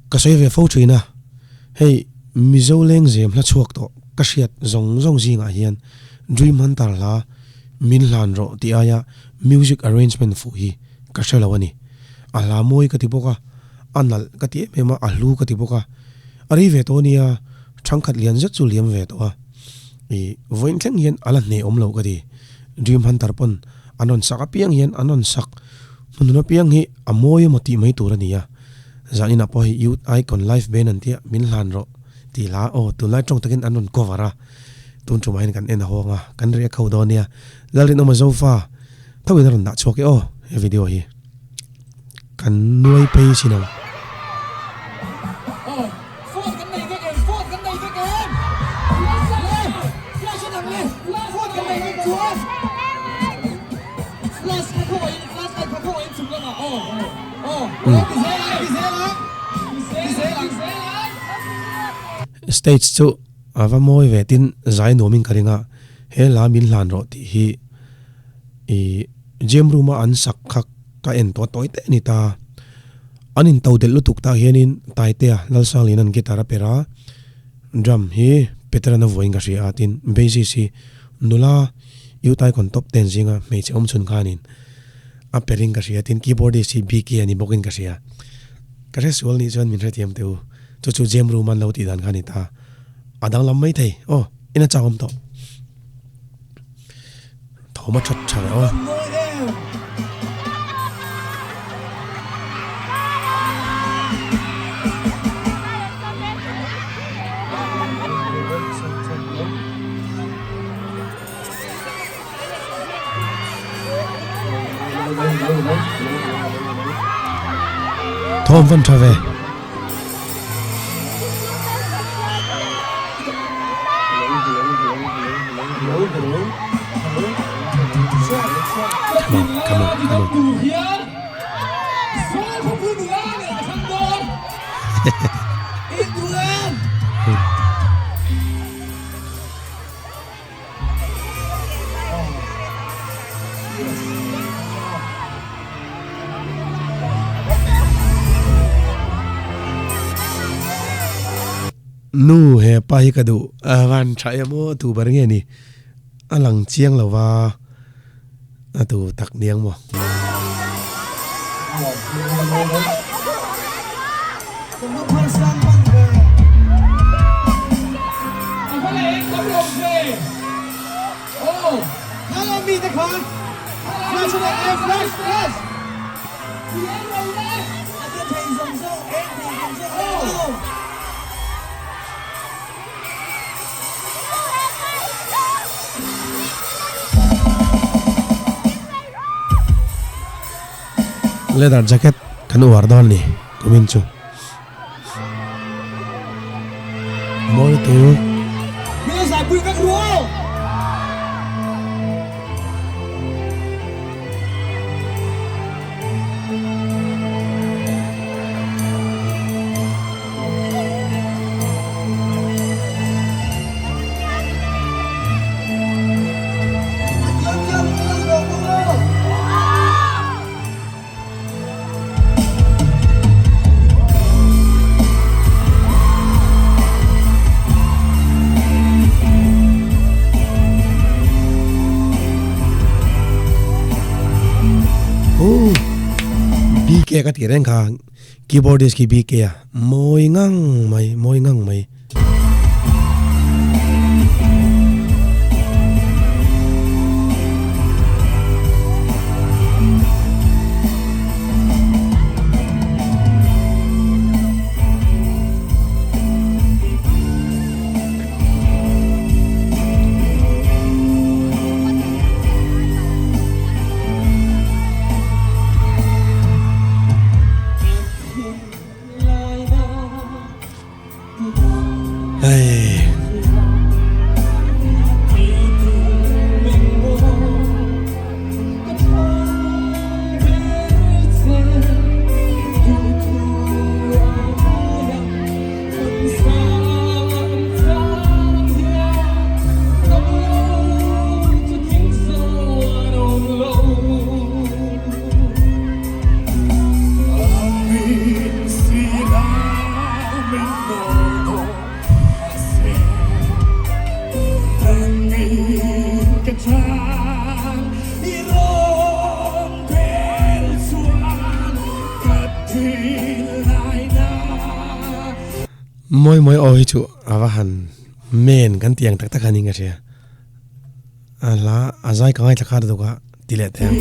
Ka sawi ve fo thin a, hei Mizo lengzem hla chhuak tawh ka hriat zawng zawng zingah hian Dream Hunter hla min hlan rawh tih aia music arrangement fuh hi ka hre lo a ni. A hla mawi ka ti bawk a, a nalh ka ti em em a, a hlu ka ti bawk a. A rei ve tawh a nia, thangkhat lian zet chu liam ve tawh a. I vawiin thleng hian a la hneh awm lo ka ti. Dream Hunter pawn an rawn sak apiang hian an rawn sak hmunhun apiang hi a mawi emaw tih mai tur a ni a. Zaninah pawh hei Youth Icon Live Band an tia min hlan rawh tih hla aw tunlai tawng takin an rawn cover a, tun tumah hian kan en a hawng a, kan react ho dawn nia. Lalrinawma Zofa tho in a rawn dah chhuak e aw he video hi. Kan nuai phei chin ang. Stage chu a va mawi ve tin zai nuamin ka ring a, he hla min hlan rawh tih hi ih gym room a an sak kha ka en tawh tawi te a ni ta. An in to delh lutuk tah hianin Taitea Lalsanglin an guitar a per a, drum hi Peteran a vuain ka hria a tin bassist hi nula Youth Icon top ten zinga hmeichhe awm chhun khanin A per in ka hria tin keyboardist hi BK a ni bawk in ka hria. Ka hre sual nih chuan min hrethiam teh u. Chu chu Jem room an lo tih dan kha a ni ta. A danglam mai thei. Aw, in a chak awm tawh. Thawm a that tha reh aw. Thawm van tha ve. Come on, come on, come on. Nu he pa hi ka duh a van tha em aw tu ber nge ni a lang chiang lo va a tu tak niang maw. Leather jacket kan uar dawn ni kumin chu. Mawi tu. BK ka tih reng kha keyboardist khi BK a mawi ngang mai mawi ngang mai. Mawi mawi aw hi chu a va han men kan tih ang tak tak a ni ka hria. A hla a zai ka ngaithla kha deuh a ti leh teh ang.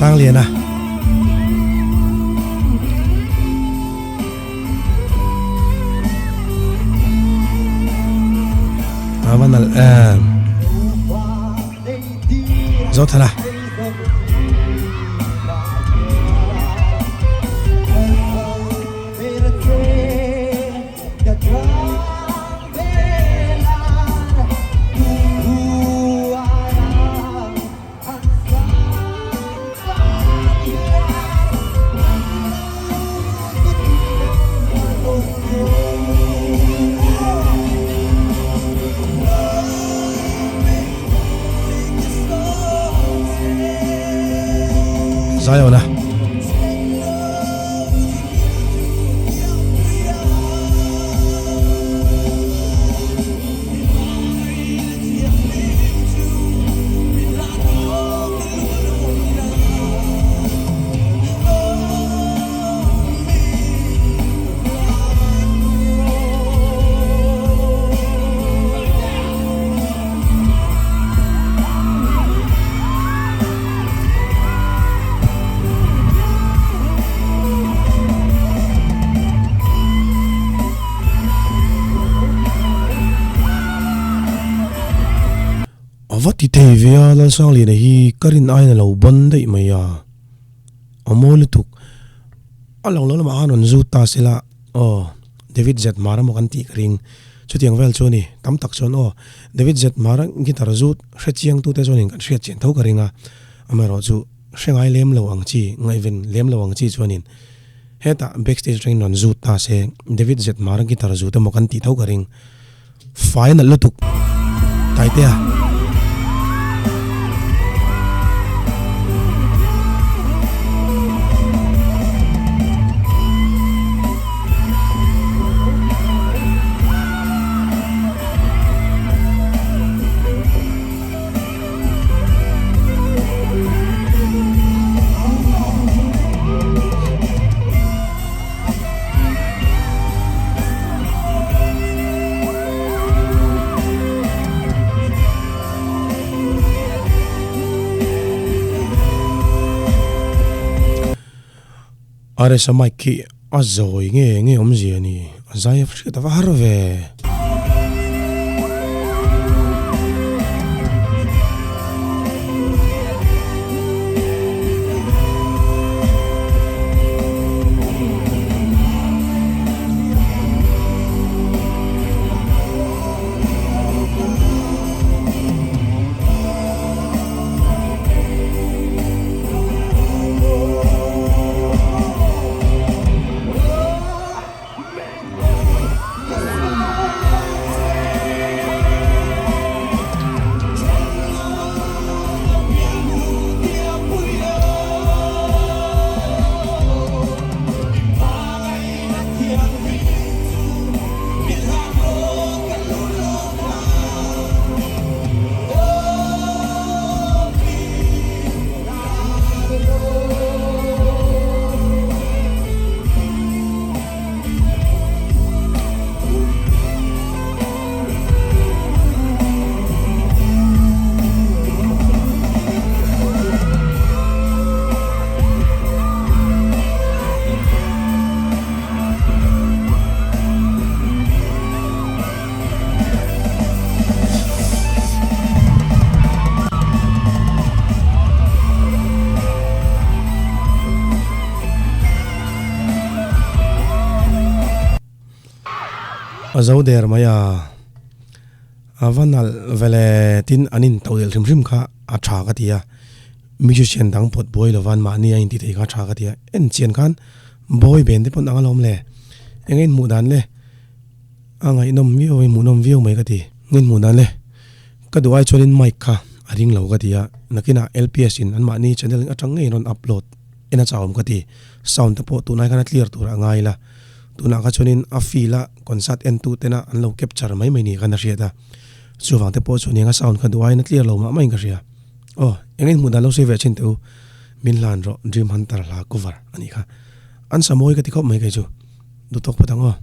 Sangliana. A va nalh em. Zothana. Zaiawna. A va ti thei ve a, Lalsangliana hi ka rin aiin a lo ban daih mai a, a mawi lutuk. A lo lo lamah khan rawn zut ta se la, aw David Zetmar emaw kan tih ka ring. Chutiang vel chu a ni, tam tak chuan aw David Zetmar guitar zut hre chiang tute chuanin kan hriat chian tho ka ring a, amaherawh chu hre ngai lem lo ang chi, ngaihven lem lo ang chi chuanin hetah backstage atangin rawn zut ta se David Zetmar guitar zut emaw kan tih tho ka ring. Fai nalh lutuk Taitea. Rsa mic khi a zawi nge nge awmzia a ni, a zai a hriat a va har ve. A zo der mai a, a va nalh vele tin an in todelh hrim hrim kha a tha ka ti a, musician dang pawt buai lovan mahni a inti thei kha a tha ka ti a, en chian khan boy band te pawn ang alawm le, eng a inhmuh dan le a ngaihnawm viau a inhmuhnawm viau mai ka ti, inhmuh dan le ka duh ai chuanin mic kha a ring lo ka ti a, nakinah LPS in an mahni channel atang ngeiin rawn upload en a chauhawm ka ti, sound te pawh tunai khan a clear tur a ngai la. Tunah kha chuanin a feel a concert en tu tena an lo capture mai mai ni khan a hriat a, chuvang te pawh chuan eng a sound kha duh aiin a clear lo mah maiin ka hria. Aw, eng in hmuh dan lo sawi ve thin teh u, min hlan rawh Dream Hunter hla cover a nih kha. An sa mawi ka ti khawp mai kei chu. Duhtawk phawt ang aw.